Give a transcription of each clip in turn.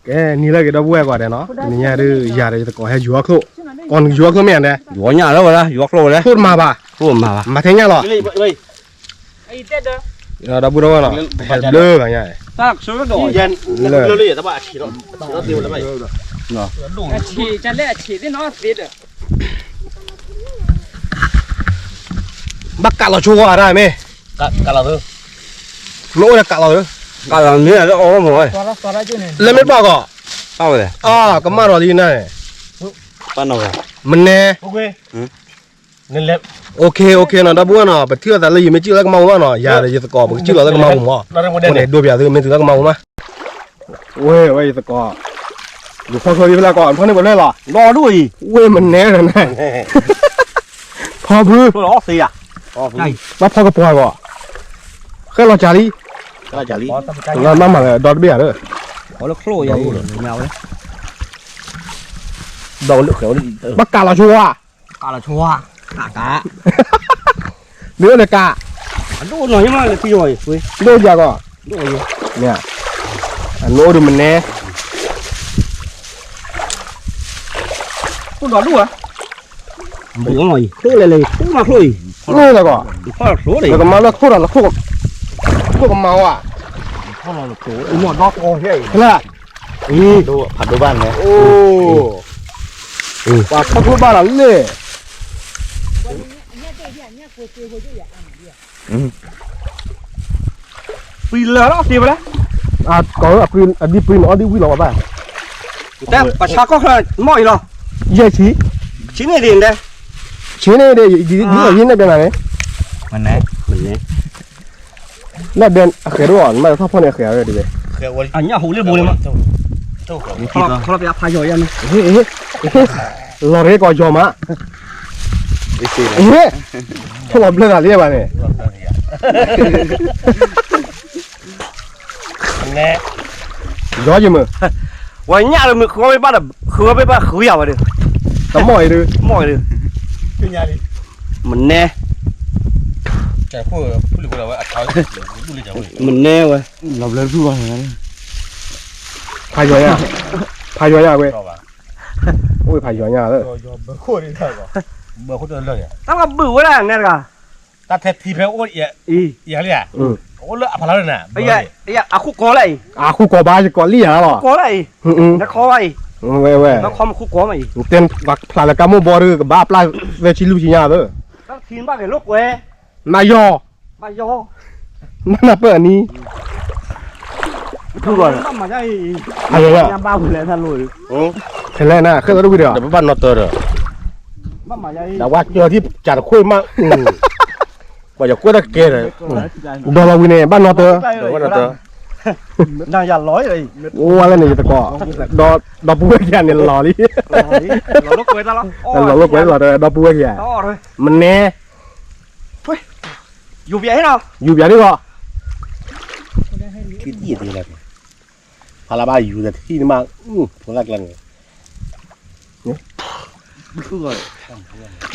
ကဲ နံၤလၢက့ၤဒီပုၢ်ဝဲၢ်ကိးဂၤဒဲးနီၤ, တနံၤညါဒုး ယၤဒီးယသကိးဟဲယူၤအီၣ်ချိၣ်, ကိးနယူၤအီၣ်ချိၣ်မ့ၢ်ဧါဒဲး, ယူၤညၣ်လၢဝဲဒၣ် ယူၤအီၣ်ချိၣ်ဝဲဒၣ်, ချိၣ်တမၤဘၣ်, မၤထဲညၣ်လီၤ, ဒီပုၢ်ဒီဝဲၢ်နီၤ, ဟဲဘျုးဂၤညါ, လၢ ဘၣ်ကးလီၤဆိဝဲဒၣ်မ့ၢ်, နအိၣ်ဒီးကးလီၤသၢ, ကးလီၤမ့ၢ်လၢအီၣ်မ့ၢ်ဝဲ, လၢမ့ၢ်ဘၣ်ကီး, အဝဲ, အကမၣ်ဒီးလံနၤန့ၣ်, မနဲ, အိၣ်ခ့ အိၣ်ခ့နီၤ ဒီပုၢ်ဝဲၢ်နီၤ, ပထံၣ်လိာ်သးလၢယမ့ၢ်စံၣ်လီၤလၢကမၣ်ပူၤမးနီၤ, ယၤဒီးယသကိး ပကစံၣ်လီၤလၢကမၣ်ပူၤမး, အဃိန့ၣ် ဒိပၠးသုမ့ၢ်တုၤလၢကမၣ်ပူၤမး, ဝဲ ဝဲယသကိး, ယဖီခိၣ်လံဖဲလဲၣ်ကီး ဖီန့ၣ်ပှဲၤဖျၢၣ်လီၤ, ဒီဒိၣ်အံၤ, ဝဲမနဲဒီးနၤ, ဖီဖု, ဘၣ်ဖီကပီၤဂီၤ, ဃဲလီၤစၢ်လံ, မၤမၤလၢဒီတဘ့ၣ်ဧါ, ဘၣ်ကးလီၤဆိဝဲ, မ့ၢ်အိၣ်ဒီးကး, ဒိၣ်ယၤကီး, နအိၣ်ဒီးမနဲ, အိၣ်ဒီးဒိၣ်ဧါ, ချိၣ်လဲၤလဲၤ ချိၣ်မၤချိၣ်အံၤ, နကမၤလၢချိၣ်ဒီးလၢ ချိၣ်ကမၤဝဲ, ဖဲလဲၣ်, ဖးဒိၣ်ဘၣ်န့ၣ်, ပှၤခီဖျိဘၣ်လီၤလဲၣ်, ပှံၤလၢာ်လီၤသ့ဝဲလဲၣ်, အဒံပှံၤန့ၣ်အီၣ်ဒံဝံၣ်လီၤဘၣ်, ပှၤဆါကီၢ်ချၢမီၢ်အံၤလီၤ, ယဲၢ်ဆံ, ဆံန့ၣ်ဒ်န့ၣ်, ဆံန့ၣ်ဒ် ယဟံးန့ၢ်ဒဲးနၤန့ၣ်, နဒဲးအဃဲးဒိၣ်အီၤ နမ့ၢ်ထီၣ်ဖီၣ်န့ၣ်အဃဲးအါဝဲဒ်, အညၣ်ဟူးလၢဘိလၢမး, ဖးယီၤယၤန့ၣ်, လီၤရ့ကီးယီၤမး, ထီၣ်လီၤဘျၢသးလံဘၣ်န့ၣ် ယီၤယမုၢ်, ဝဲညၣ်လၢမုၢ်ဃုဝဲဘၣ်ဒီး ဃုဝဲဘၣ်ဃုယၤဝဲဒီး, တမီၢ်အံၤဒီး, တမီၢ်အံၤဒီး, မနဲ, မနဲဝဲ, ဖးယီၤညါ, ဖးယီၤညါဝဲ, အိၣ်ဖးယီၤညါလၢ, တၢ်ဘုၣ်ဝဲဒၣ်နဲတဂၤ, တၢ်ထဲထံဖဲအိၣ်, အိၣ်လၢအဖးလီၤန့ၣ်, အဃိကီးလၢအံၤ, အဃိကီးဘၣ်ယကီးလံယၤလီၤ, ကီးလၢအံၤ, နခီဘၣ်အံၤ, ဝဲဝဲ, နခီမ့ၢ်ဃူကီးမးအံၤ, တဖျါလၢကါမိၢ်ဘီဒီး ကဘၣ်အပျၢ်သၢဆံလွံၢ်ဆံညါသၢ, ဘၣ်ယီၤ, ဘၣ်ယီၤ, နနၢ်ပၢၢ်အနံၤ, ဖုဂီၢ်, ဖဲလဲၣ်နၤ ဃဲသးတဝံၤဒီး, ဘၣ်နီၣ်တၢၤဒီး, ဒၣ်ဝဲကၢၤထံကၢ်တခိၣ်မး, ပှၤယကွဲးတၢ်ကဲဒီး, ဒီးလီၤဝံၤန့ၣ် ဘၣ်နီၣ်တၢၤ, အိၣ်ဝဲလၢန့ၣ်ယသကိး, ဒီပုၢ်ဝဲၢ်ခံဂၤန့ၣ်လီၤလံ, လီၤလိာ်ကွဲလီၤဒီး ဒီပုၢ်ဝဲၢ်ခံဂၤ, မနဲ, ယူၤပၠးဒ်လီၤ, ဖးလၢဘၣ်ယူၤဒီးထံၣ်န့ၣ်မး, ဖိသၣ်ကျါန့ၣ်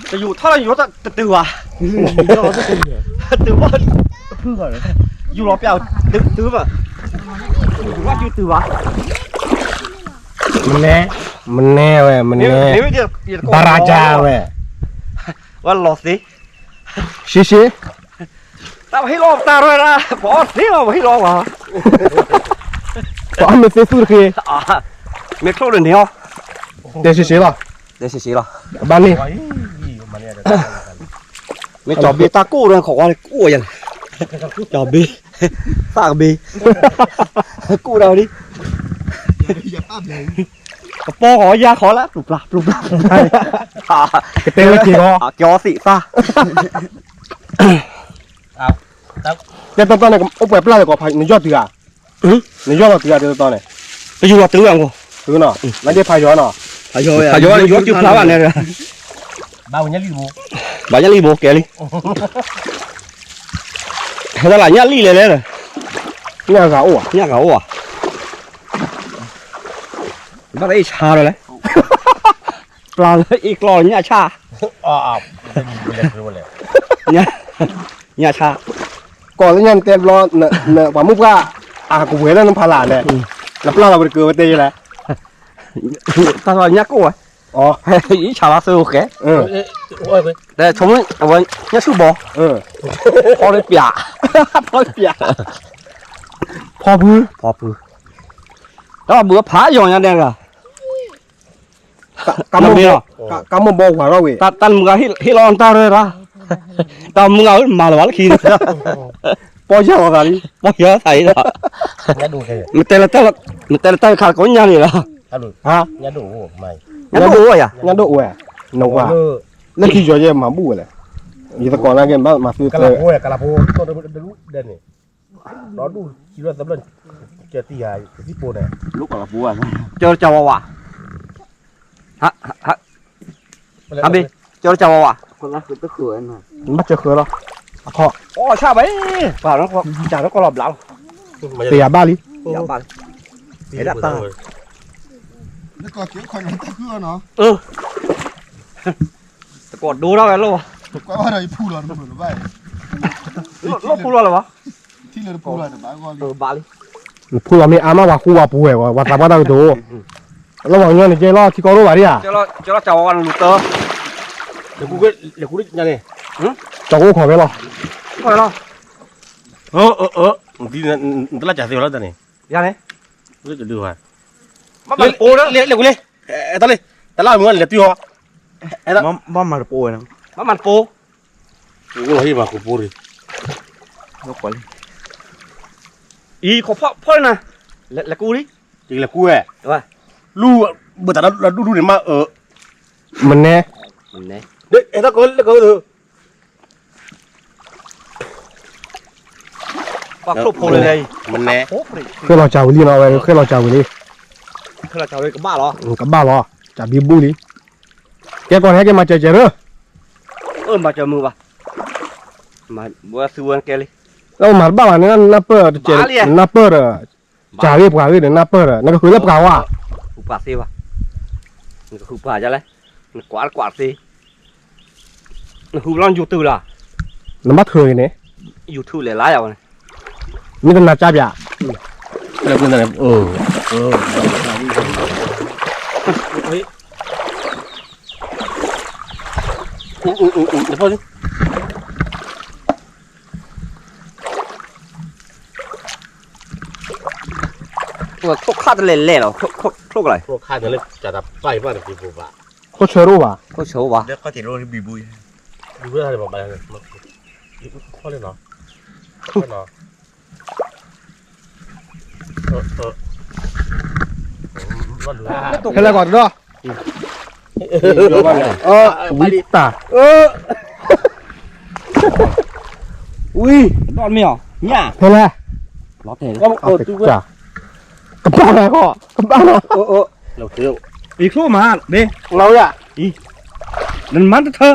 တယူၤထီၣ်လၢယူၤတတုၤဘၣ်, တုၤဘၣ်, ယူၤလီၤပျးတတုၤဘၣ်, ယူၤဘၣ်ယူၤတုၤဘၣ်, မနဲ, မနဲဝဲ မနဲ, ဘၣ်ရၤကၢ်ဝဲ, ဝဲလီၤသ့ ရှဲရှဲ, တၢ်ပဟ့ၣ်လီၤပတၢ်ရဲၣ်ဒၣ် ပအီၣ်သ့လီၤ ပဟ့ၣ်လီၤပှၤ, ပအီၣ်မ့ၢ်သ့သူၣ်တဃ့, မ့ၢ်ချိၣ်လၢန့ၣ်အီၤ, တဲရှဲရှဲလီၤ, တဲရှဲရှဲလီၤ, ဘၣ်န့ၣ်, မ့ၢ်ကၠီၤဘ့တၢ်ကိၢ်ဒီးခိးဝါကိၢ်ယၤ, ကၠီၤဘ့, သၣ်ကဘ့, ကိၢ်ဒၣ်ဝဲဒၣ် ကပီၤဃီယါဃီလၢ ပျူၤပျၢ်ပျူၤပျၢ်ပျူၤပျၢ်, ကတဲဝဲက့ၤဃီ, ကၠီသ့ၣ်သၣ်, တဲတီတီန့ၣ် အိၣ်ပှဲၤပျၢ်လၢကီး နယီၢ်တုၤဧါ, နယီၢ်လီၤတုၤဧါ တဲတီတီန့ၣ်, တယူၤလီၤတုၤဝဲအဂီၢ်, တုၤနီၤ, နဒ့ဖးယီၤနီၤ, ဖးယီၤယီၤတုၤဖျါဘၣ်န့ၣ်, ဘၣ်ညၣ်လံဘိကဲလံ, ဟဲတၢ်လၢညၣ်လံလဲၣ်လဲၣ်, ညၣ်ဂၤအိၣ်ဧါ, ညၣ်ဂၤအိၣ်ဧါ ဘၣ်တၢ်အ့ၣ်ဆါဒီးလဲၣ်, ပျၢ်လၢအ့ၣ်ကျီလၢညၣ်ဆါ, ညၣ်ဆါ, ကီးလၢညၣ်နတဲဘျီ, ပှၤမုၣ်ပှၢ်, အကဝဲၤလၢနဖးလၢ်လဲၣ်, နပျၢ်လီၤပတကၢၤဝဲတဲယလဲၣ်, တၢ်လီၤညၣ်ကိၣ်ဝဲ, ယဆၣ်လီၤသၢအိၣ်ဃဲ, တဲဆိမိၣ်အဝဲညၣ်ဆူၣ်ဘီ, ဖီလၢပျၢ်, ဖီလၢပျၢ်, ဖီဖု, ဖီဖု, တၢ်ဘုးဖးယီၤညါဒဲးဂၤ ကါမီၢ်ဘီဝၤထီၣ်ဝံၤ, တၢ်မုၢ်ဂၤဟ့ၣ်လီၤအီၣ်တၢ်ရဲၣ်ဒၣ်, တၢ်မုၢ်ဂၤမၤလၢၤဘၣ်လၢခံ, ပီၢ်ယၢ်လီၤသးလံ, ပီၢ်ယၢ်သးအံၤဒီး, မတဲလၢတၢ်, မတဲလၢတၢ်ခါကိးညါန့ၣ်လီၤ, ညၣ်ဒိၣ်အိၣ်ယၤ, ညၣ်ဒိၣ်အိၣ်ဝဲ, နဝၤ, လၢခံယီၤယဲမၤဘူၣ်ဝဲလဲၣ်, ယသကိးနာ်က့မၤသု, ကလးဖိ, ကလးဖိ, ဒ်န့ၣ် ဒီဒူၣ် စံးလၢသဘျၢၣ် ကသံၣ်ပိန့ၣ် ကၠီဝါဝါ, ဟးဘ့ၣ်, ကၠီဝါဝါ, ဘၣ်ကၢဃၢလီၤ, အခီ, အီၣ်ဆၣ်ဘၣ်, ပှၤလၢကီၢ်လီၤဘျးလီၤ, တယၤဘၣ်လံ, တယၤဘၣ်လံ, တၢ်, တကိးဒိထီၣ်ဝဲလီၤ, လီၢ်ဖူလီၤလၢၤဘၣ် ဘၣ်လံ, နဖူလီၤမ့ၢ်အါမး ပှၤဃူပှၤပူၤဝဲ ပှၤသးပှၢ်တၢ်ကတိၤ, လၢပှၤကညီန့ၣ် ကဲလီၤထံကီၢ်ရိၣ်ဘၣ်ဒံးဧါ, ကၠီဝါဝါနလူၤတၢ်, ကၠီကအိၣ်ခိးဖဲလီၤ, နတလၢ်ကၢ်သ့ဝဲလီၤတၢ်န့ၣ်, ယၤန့ၣ်, လဲၤကူလံ, တလၢ်မုၢ်လဲၤတုၤဟီ, ဘၣ်မၤတပိၤဝဲ, ဘၣ်မၤတပိၤ, ဟ့ၣ်မၤကူပိၤရံ, အံၤ ခိးဖီၣ်လၢနၤ, လဲၤကူလံ, လဲၤကူဝဲ, လူၢ်, ဘၣ်တၢ်လၢဒူၣ်ဒူၣ်န့ၣ်မးအၢ, မနဲ, မနဲ, ဟဲတၢ်ကီလၢကီ, ပှၤချိၣ်ဖိလၢလဲၣ်, မနဲ, ဃဲလီၤစၢ်ဝံၤလံနီၤ ဝဲဃဲလီၤစၢ်ဝံၤလံ, ဃဲလီၤစၢ်ဝံၤကဘၣ်လီၤ, ကဘၣ်လီၤ, စၢ်ဘံဘူၣ်လံ, ကဲကီးဟဲက့ၤမၤစၢၤစၢၤရၢ, အၢ မၤစၢၤမုာ်ဘၣ်, ဝဲသုဝဲကဲလံ, လၢမၤတဘၣ်ဘၣ်န့ၣ် နၢ်ပၢၢ်တကဲး, နၢ်ပၢၢ်ဒီး, စၢ်ဂ့ၢ်ပှၤဂ့ၢ်ဒီးနၢ်ပၢၢ်ဒီး နကဃုလၢပှၤဝါ, ဃုပှၤသ့ဘၣ်, နကဃုပှၤဒ်လဲၣ်, နကွၢ်တကွၢ်သ့, နဃုလီၤ YouTube လီၤ, နဘၣ်ထုးဂ့ၤန့ၣ်, YouTube လဲၤလါယၤဝဲန့ၣ်, မ့ၢ်တနၤကၢ်ပၠး, ချိၣ်ခၣ်တလဲၤလဲၤလီၤ, ချိၣ်ကလါ, ချိၣ်ဆၢရိၣ်ဘၣ်, ချိၣ်ဆၢရိၣ်ဘၣ်, ဖဲလဲၣ်ကီးတဒီး, ဝံတၢ်, ဝံ, ဖဲလဲၣ်, ကဘၣ်နၤကီး, ကဘၣ်နၤ, အံၤချိၣ်မး, နမၤတထၢ,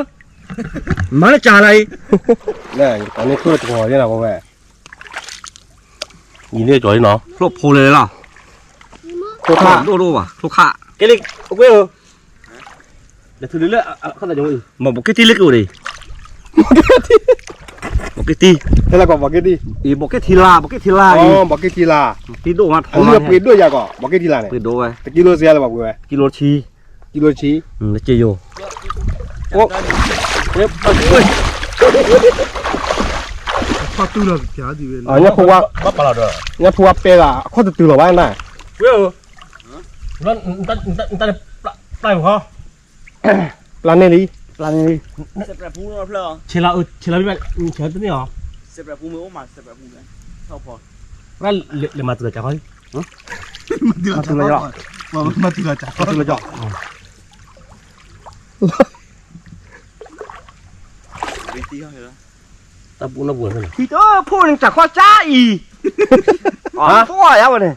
မၤလၢကၢ်လၢအံၤ, န့ၣ်ချိၣ်တကီၢ်ယဲၢ်နၤဝဲ ယံၤန့ၢ်ကီၤလံနီၤ, ချိၣ်ဖိလဲၤလီၤ, ချိၣ်ခၣ်ဒိၣ်ဒိၣ်ဘၣ်, ချိၣ်ခၣ်, ကဲလံ, အကွဲၢ်ဧၢ, လဲၤထုးလံလၢ, မ့ၢ်ဘီးက့တံလၢကအိၣ်ဒံး, ဘီးက့တံ, ဖဲလဲၣ်ကီးဘီးက့တံ, အံၤဘီးက့ထံလာ်, ဘီးက့ထံလာ်အံၤ, ဘီးက့ထံလာ်, တံဒိၣ်မးထီ, ပှ့ၤဒိၣ်ယၤကီး, ဘီးက့ထံလာ်န့ၣ်, ပှ့ၤဒိၣ်ဝဲ, တကံလိစ့လဲၣ်ဘၣ်ပှ့ၤဝဲ, ကံလိဆံ, ကံလိဆံ, လၢက့ယိာ် ညၣ်ဖိဝါပဲဂၤ အခီၣ်တတုၤလီၤဘၣ်နၤ, ဝဲဧၢ, ပျၢ်န့ၢ်လံ, ပျၢ်န့ၢ်လံ, ဆဲးလီၤ, ဆဲးလီၤ, ဆဲးလီၤတန့ၢ်အီၤ, လဲၤမၤတုၤလီၤကၢ်ခီ, မၤတုၤလီၤကၢ်, မၤတုၤလီၤကၢ်, တၢ်ပူၤနီၢ်ပူၤ, ထံတဖုန့ၣ် ကၢ်ခီၣ်ကၢ်အံၤ, ထံတဖုဝဲန့ၣ်,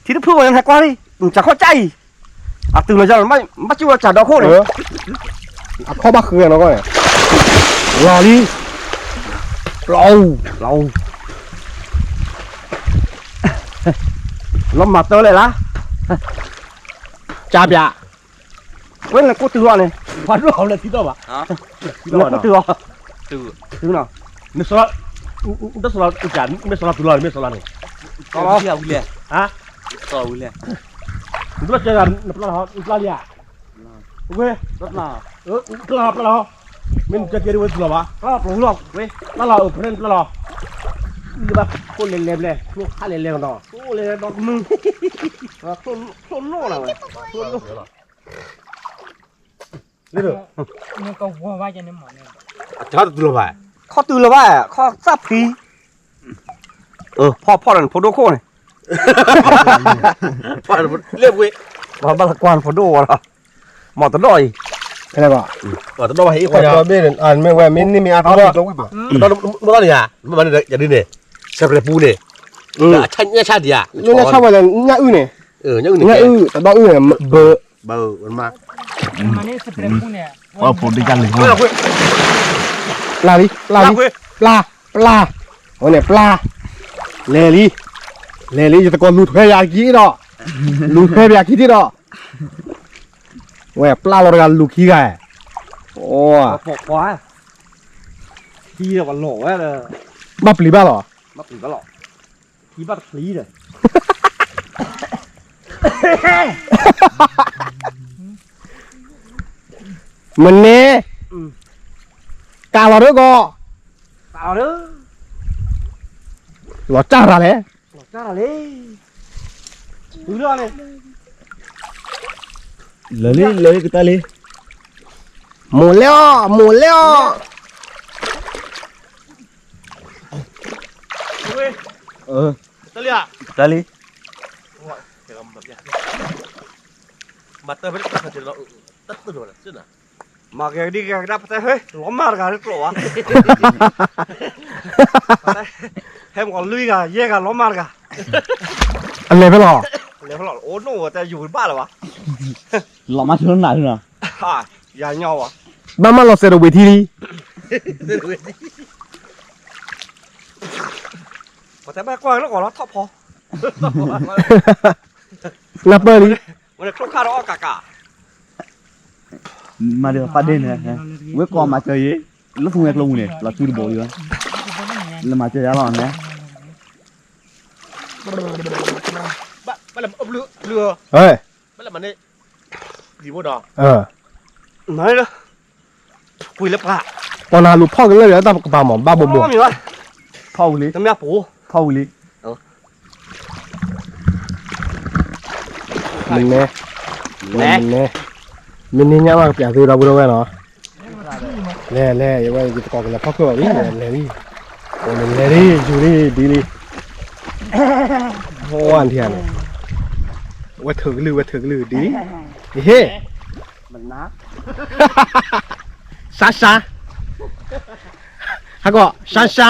ထံတဖုဝဲန့ၣ် ဟဲကွၢ်လံ, ကၢ်ခီၣ်ကၢ်အံၤ, အတုၤလီၤကၢ်, ဘၣ်ကၠူၣ်လီၤကၢ်ဒီခိၣ်န့ၣ်, အခီၣ်ဘၣ်ဃုနီၢ်ကီၢ်န့ၣ်, လီၤလံ, လီၤ, လီၤ, လီၤမၤတၢ်လဲၣ်လၢ, ကၢ်ပၠး ဝဲန့ၣ်ကိးတုၤလီၤန့ၣ်, ပှၤဒိၣ်အီၤလၢထံတီၢ်ဘၣ်, ကိးတုၤလီၤ, တုၤနီၤ, မ့ၢ်စီလီၤ, မ့ၢ်စီလီၤတုၤလီၤန့ၣ်, မ့ၢ်စီလီၤန့ၣ်, ကီလီၤဝံၤလဲၣ်, ဟါ, ကီလီၤဝံၤလဲၣ်, နဘျီကဲဂၤ နပျၢ်လီၤ, နပျၢ်လံဧါ, ဝဲ, ပျၢ်လီၤ, ပျၢ်လီၤ, မ့ၢ်နကဲကဲဒ်ဝဲတလီၤဘၣ်, ပျၢ်လီၤ, ပျၢ်လီၤ, ပျၢ်လီၤ, ဝဲ, ပျၢ်လီၤ, လၢဘၣ်ခိၣ်လဲၤလဲၤဘျဲၣ်, ချိၣ်ဟးလဲၤလဲၤကဒီး, ချိၣ်လဲၤဒီးကမုၢ်, ချိၣ်လိၣ်လီၤဝဲ, ချိၣ်လိၣ် လၢ, ခီၣ်တုၤလီၤဘၣ်, ခီၣ်တုၤလီၤဘၣ်, ခီၣ်သၣ်ဖှံ, ဖီၣ်ဖီၣ်ဒီးနဖိဒိၣ်ခိၣ်န့ၣ်, လၢပှဲၤ, ဘၣ်လၢကွၢ်နဖိဒိၣ်ဝဲလီၤ, မ့ၢ်တဒီၣ်အံၤ, တဒီၣ်ဘၣ်ဟဲအံၤ, မ့ၢ်ဝဲမ့ၢ်န့ၢ်မ့ၢ်အါထီၣ်, မ့ၢ်တဒီၣ်န့ၣ်ဧါ, မ့ၢ်န့ၣ်, စဲးပြဲးပူန့ၣ်, ညၣ်ဆၣ်ဒံးဧါ, ညၣ်အုၣ်န့ၣ်, ညၣ်အုၣ်, တဒီၣ်အုၣ်န့ၣ်, ဘၢ ဘၣ်, ပှၤဖိဒိၣ်ကၢ်လံၤ, ပျၢ်လံ, ပျၢ်လံ, ပျၢ်, ပျၢ်, အဝဲန့ၣ်ပျၢ်, လဲၤလံ, လဲၤလံ ယသကိးလူၤထွဲယၤခံဒီး, လူၤထွဲပယၤခံထံၣ်ဒီး, ဝဲပျၢ်လီၤတဂၤလူၤခံဂၤ, အိ, ထံဒီးပလီၤဝဲဒီး, ဘၣ်ပျံၤဘၣ်လီၤ, ဘၣ်ပျံၤဘၣ်လီၤ, ထံဘၣ်တပျံၤဒီး မ့ၢ်န့ၣ်, ကးလီၤဒၢကီ, ကးလီၤဒၢ, လီၤကၢ်တၢ်လဲၣ်, လၢလံ လၢလံကတၢၢ်လံ, မိၢ်လဲၣ်အီၤ မိၢ်လဲၣ်အီၤ, တၢၢ်လံ, တၢၢ်လံ, မၤကဲဒ်ကဲကဒါပတဲဟဲ လီၤမၢ်တဂၤလၢကျိာ်ဝဲ, ဟဲမ့ၢ်ကီးလွံၢ်ဂၤ ယဲၢ်ဂၤ လီၤမၢ်တဂၤ, အလဲၤဖဲလီၤ, လဲၤဖဲလီၤ အိၣ်နီၣ်ဝဲတၢ်ယူၤဘၣ်လၢၤဘၣ်, လီၤမၢ်ထၢနၤထၢနၤ, ယၤညီဝဲ, ဘၣ်မၢ်လီၤစဲးဒီးဝ့ၤထံလံ, ပတဲဘၣ်ကွၢ်လၢကီးလီၤထီၣ်ဖီ, နၢ်ပၢၢ်လံ, ဝဲနချိၣ်ခါဒီးအီၣ်ကးကး, မၤဒ်ပၢ်ဒ့ၣ်န့ၣ်, ဝဲကိးမၤစၢၤယ့ၣ်, လၢသူဝဲကျိပူၤန့ၣ် လီၤစုတဘိလံ, လၢမၤစၢၤယၤလီၤန့ၣ်, ဘၣ်လၢမၤန့ၢ်, ဘၣ်လၢမၤန့ၢ်, လံၤဘိဒီး, နလၢ, ကွံာ်လၢပှၤ, ပှၤနၤလူၤဖီၣ်ကလၢာ်လၢတၢ်ကပၤမး ဘၣ်ဘိဘိ, ဖီၣ်ဝံၤလံ, တမ့ၢ်ပှၤ, ဖီၣ်ဝံၤလံ, မနဲ, မနဲ, မ့ၢ်န့ၢ်ညၣ်ဘၣ်ကပျးသုဒီပုၢ်ဒီဝဲၢ်နီၤ, လဲၤလဲၤ ယဝဲယသကိးကလဲၤဖီၣ်ခိၣ်ဘၣ်လံ လဲၤလံ, လဲၤလံ ယူၤလံ ဒ်လံ, ဝါထံန့ၣ်, ဝဲထုးကလုၢ် ဝဲထုးကလုၢ် ဒ်လံ, ဟ့ၣ် စါစါ, ဟးကီး စါစါ,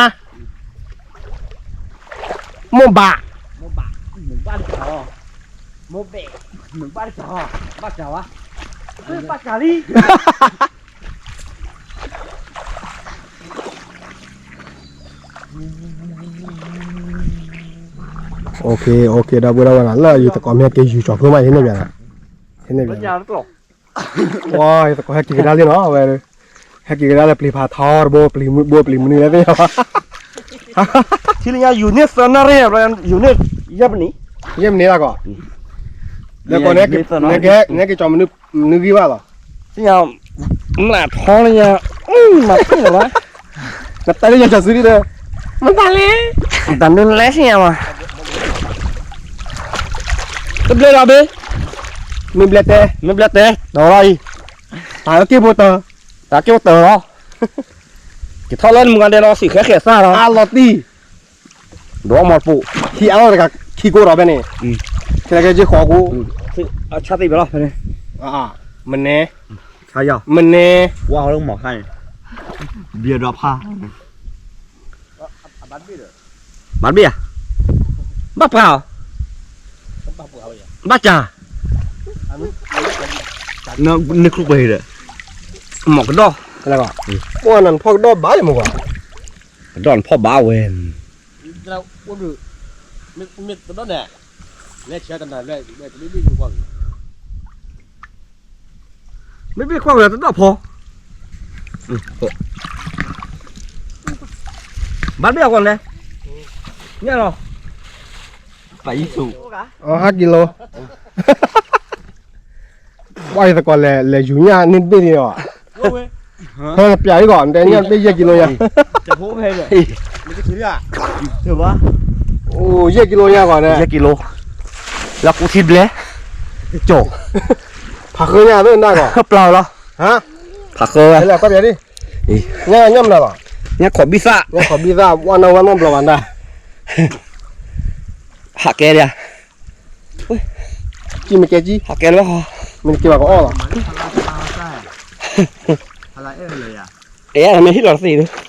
မိၢ်ဘၣ်, မိၢ်ဘၣ်, မိၢ်ဘၣ်တကး, မိၢ်ဘၣ်, မိၢ်ဘၣ်တကး, ဘၣ်ကးဝဲ, ဘၣ်ကးလံ. OK OK ဒီပုၢ်ဒီဝဲၢ်နီၤ လၢယသကိးမ့ၢ်ဟဲက့ၤယူၤကၠီၤဖိမး ဟံးန့ၢ်ဘၣ်, ဟံးန့ၢ်ဘၣ်, ဝါ ယသကိးဟဲက့ၤကဒါလံနီၤ အဝဲ, ဟဲက့ၤကဒါလၢပျံၤဖးထီတဘိ ပျံၤမုၢ်ဘိ ပျံၤမနုၤလဲၣ်သ့ၣ်ညါ, ထံလၢညါယူၤန့ၢ်သၢနၣ်ရံၣ် ယူၤန့ၢ်ယဲၢ်ပနံၣ်, ယဲၢ်ပနံၣ်လၢကီး, ဒီးကိးန့ၣ်, နကဲက့ၤကၠီၤမနုၤဂံၢ်ဘၣ်လီၤ, သ့ၣ်ညါ, မျးထီလၢညါ, မၤသ့ၣ်လၢၤဘၣ်, နတဲလၢယကၠီၤစုဒ်ဒီး, မတၤလဲၣ်, တၢ်နုၤလဲၣ်သ့ၣ်ညါမး, တဘျဲၣ်လီၤဘ့ၣ်, မ့ၢ်ဘျဲၣ်တဲ, မ့ၢ်ဘျဲၣ်တဲ, ဒီးလီၤအံၤ, တၢ်က့ၢ်ဖိတၢၢ်, တၢ်က့ၢ်ဖိတၢၢ်လီၤ, ကထီၣ်လၢနမုၢ်ဂၤဒဲးလီၤ စံၣ်ဃဲဃဲးစၢ်လီၤ, အါလီၤတံၢ် ဒီးအီၣ်မီၢ်တပိၣ်, ဟံးအါထီၣ်တဂၤခံကိးဒီးဖဲန့ၣ်, ခဲကဲက့ၤဃီၤကိး, ဆၣ်သ့ၣ်ဘဲလီၤဖဲန့ၣ်, မနဲ, မနဲ, ဝါလၢမီၢ်ခါန့ၣ်, ဘံၣ်ဒီးဖး, ဘၣ်တဘ့ၣ်ဧါ, ဘၣ်ပှၤဧါ, ဘၣ်ကၢ်, နချူပှဲၤဒီး, မီၢ်ကဒီၣ်, ပှၤနဖီၣ်ကဒီၣ်ဘၣ်လံမ့ၢ်ကွၢ်, ကဒီၣ်နဖီၣ်ဘၣ်ဝဲ, မ့ၢ်တဒီၣ်န့ၣ်, လဲၤဆဲးတနၤလဲၣ်, မ့ၢ်ဘ့ၣ်ကွၢ်ဝဲတဒီၣ်ဖီ, ဘၣ်ဘ့ၣ်အကွၢ်လဲၣ်, ညါလီၤ, ပာ်ယံၤဆူၣ်, ဟါကံလိ, ဘၣ်ယသကိးလဲၤယူၤညၣ်န့ၣ်တဘ့ၣ်န့ၣ်လီၤ, ဟဲပျးအံၤကီး နတဲညၣ်တဘ့ၣ်ယဲၢ်ကံလိညါ, အိၣ်ယဲၢ်ကံလိညါကီးန့ၣ်, ယဲၢ်ကံလိ, လၢကူထံဘျဲ, ကၠီၣ်, ဖးဃၢညါသ့ၣ်နၢ်ကီး, ပျၢ်လီၤ, ဖးဃၢဝဲ, ညၣ်မနုၤလီၤ, ညၣ်ခိးဘံၣ်သၣ်, ညၣ်ခိးဘံၣ်သၣ် ဝဲနီၢ်ဝဲနီၢ်ဘျီဘၣ်နၢ် ဟးကဲဒၣ်, ကံမ့ၢ်ကဲကံ, ဟးကဲလၢၤ, မ့ၢ်က့ၤဘၣ်ကအီၣ်လီၤ, အဲ မ့ၢ်ဟံၣ်လီၤတသ့ၣ်